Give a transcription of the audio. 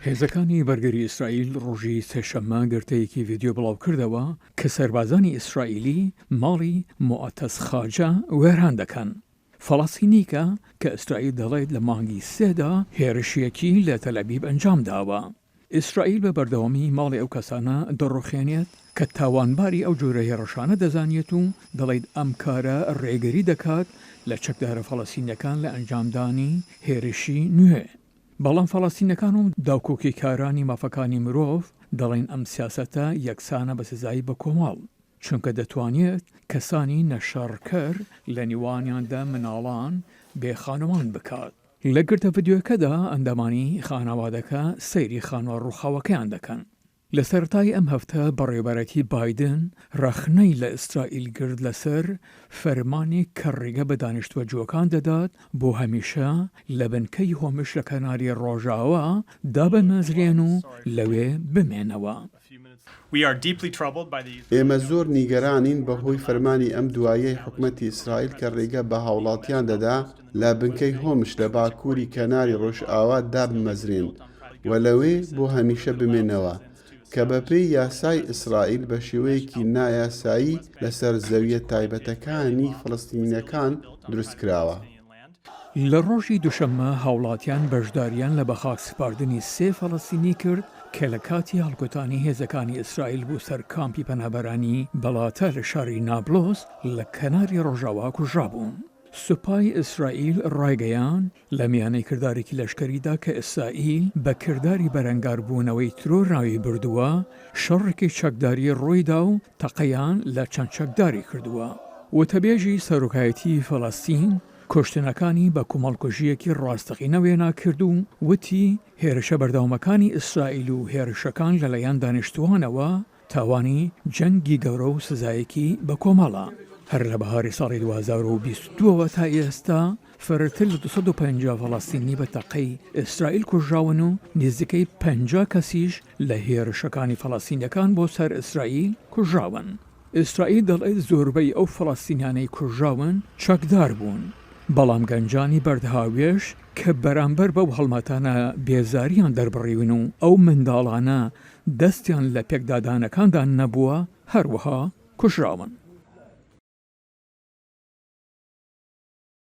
هێزەکانی بەرگری ئیسرائیل ڕۆژی سێشەممە گرتەیەکی ڤیدیۆ بڵاوکردەوە کە سەربازانی ئیسرائیلی ماڵی موعتەز خاجە وێران دەکەن. فەڵەستینیکە کە ئیسرائیل دەڵێت لە مانگی سێدا هێرشێکی لە تەلئەبیب ئەنجامداوە. ئیسرائیل بە بەردەوامی ماڵی ئەو کەسانە دەڕوخێنێت کە تاوانباری ئەو جۆرە هێڕشانە دەزانێت و دەڵیت ئەم کارە ڕێگری دەکات لە چەکدارە فەڵەستینیەکان لە ئەنجامدانی هێرشی نوێ. بەڵام فەڵەستینەکان و داکۆکیکارانی مافەکانی مرۆڤ دەڵێن ئەم سیاسەتە یەکسانە بە سزای بەکۆمەڵ، چونکە دەتوانێت کەسانی نەشەڕکەر لە نێوانیاندا مناڵان بێ خانومان بکات. لە گرتە ڤیدیۆکەدا ئەندامانی خانەوادەکە سەیری خانووە ڕووخاوەکەیان دەکەن. لە سەرەتای ئەم هەفتە بەڕێوەبەرایەتی بایدن ڕەخنەی لە ئیسرائیل گرت لەسەر فەرمانێک کە ڕێگە بە دانیشتووە جووەکان دەدات بۆ هەمیشە لە بنکەی هۆمش لە کەناری ڕۆژاوا دابمەزرێن و لەوێ بمێنەوە. ئێمە زۆر نیگەرانین بەهۆی فەرمانی ئەم دواییەی حکومەتی ئیسرائیل کە ڕێگە بە هاوڵاتیان دەدا لە بنکەی هۆمش لە باکووری کەناری ڕۆژئاوا دابمەزرێن و لەوێ بۆ هەمیشە بمێنەوە، کە بەپێی یاسای ئیسرائیل بە شێوەیەکی نایاسایی لەسەر زەوییە تایبەتەکانی فەڵەستینییەکان دروستکراوە. لە ڕۆژی دوشەممە هاوڵاتیان بەشداریان لە بەخاک سپاردنی سێ فەڵەستینی کرد کە لە کاتی هەڵکوتانی هێزەکانی ئیسرائیل بۆ سەر کامپی پەنابەرانی بەڵاتە لە شاری نابلۆس لە کەناری ڕۆژاوا کوژرابوون. سوپای ئیسرائیل ڕایگەیاند، لە میانەی کردارێکی لەشکەریدا کە ئیسرائیل بە کرداری بەرەنگاربوونەوەی ترۆر ناوی بردووە، شەڕێکی چەکداری ڕوویدا و تەقەیان لە چەند چەکدارێک کردووە. وتەبێژی سەرۆکایەتی فەلەستین کوشتنەکانی بە کۆمەڵکوژییەکی ڕاستەقینە وێنا کرد و وتی، هێرشە بەردەوامەکانی ئیسرائیل و هێرشەکان لەلایەن دانیشتووانەوە تاوانی جەنگی گەورە و سزایەکی بەکۆمەڵە. هەر لە بەهاری ساڵی 2022 ەوە تا ئێستا فرەتر لە 250 فەڵەستینی بە تەقەی ئیسرائیل کوژراون و نزیکەی 50 کەسیش لە هێرشەکانی فەڵەستینیەکان بۆ سەر ئیسرائیل کوژراون. ئیسرائیل دەڵێت زۆربەی ئەو فەڵەستینیانەی کوژراون چەکدار بوون، بەڵام گەنجانی بەردهاوێژ کە بەرامبەر بەو هەڵمەتانە بێزاریان دەربڕیون و ئەو منداڵانە دەستیان لە پێکدادانەکاندا نەبووە، هەروەها کوژراون.